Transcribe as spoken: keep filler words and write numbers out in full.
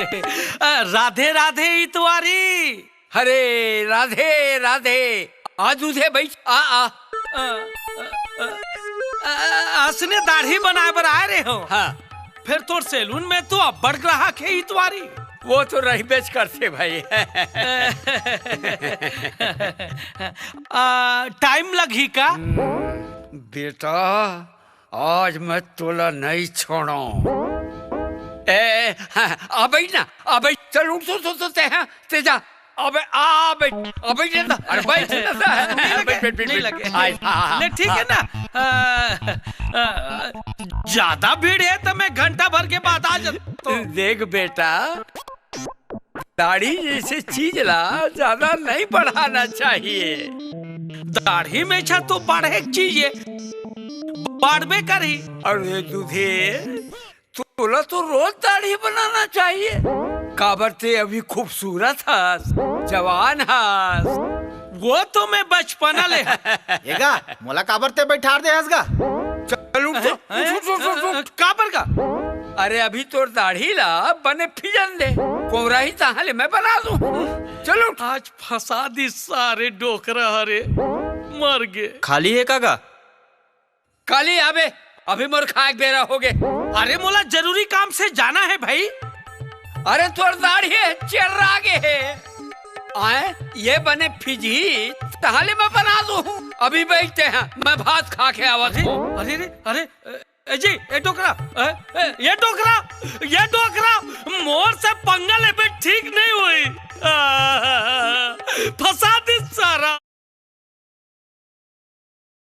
अ, राधे राधे इतवारी। अरे राधे राधे। आ दूधे बइठ, आ, आ। अ, अ, अ, अ, असने दाढ़ी बनाए बर आए रहे हो? हाँ। फेर तोर सैलून में तो अब्बड़ ग्राहक हे इतवारी। वो तो रहिबेच करथे भाई। अ, टाइम लगही का? बेटा, आज मैं तोला नइ छोड़ों। ए, हाँ, आ बइठ ना, आ बइठ, चल उठ, सो, सो, सो, ते, हाँ, ते जा। अबे, आ बइठ, आ बइठ ना, अरे बइठ ना, नहीं लगे, बइठ, बइठ, बइठ, नहीं बइठ। लगे। आय, हाँ, हाँ, ले, ठीक है ना? अ, अ, ज्यादा भीड़ है तो मैं घंटा भर के बाद आ जाता हूँ। देख बेटा, दाढ़ी जइसे चीज ला ज्यादा नहीं बढ़ाना चाहिए। दाढ़ी में अच्छा तो बढ़े के चीज है, बढ़बे करही। अरे दूधे, तोला तो रोज दाढ़ी बनाना चाहिए, काबर ते अभी खूबसूरत हस, जवान हस। वो तो मैं बचपना ले। ए गा, मोला काबर ते बइठार दे हस गा? चल उठ, हैं? उठ, उठ, उठ, उठ, उठ। काबर का? अरे अभी तोर दाढ़ी ला बने फिजन दे, कोहराही तहाँ ले मैं बना दूँ। चल उठ। आज फंसा दिस सारे डोकरा हरे, मर गे। खाली हे का गा? काली आबे, अभी मोर खाए के बेरा होगे। अरे मोला जरूरी काम से जाना है भाई। अरे तोर दाढ़ी हे, चेर्रा गे हे। आए, ये बने फिजही, तहाँ ले मैं बना दूँ। अभी बइठ ते, मैं भात खा के आवत हूँ। अरे, अरे, अरे, ए जी, ए डोकरा, ए, ए, ये डोकरा, ये डोकरा, मोर से पंगा लेबे ठीक नहीं होही। आ, फंसा दिस सारा।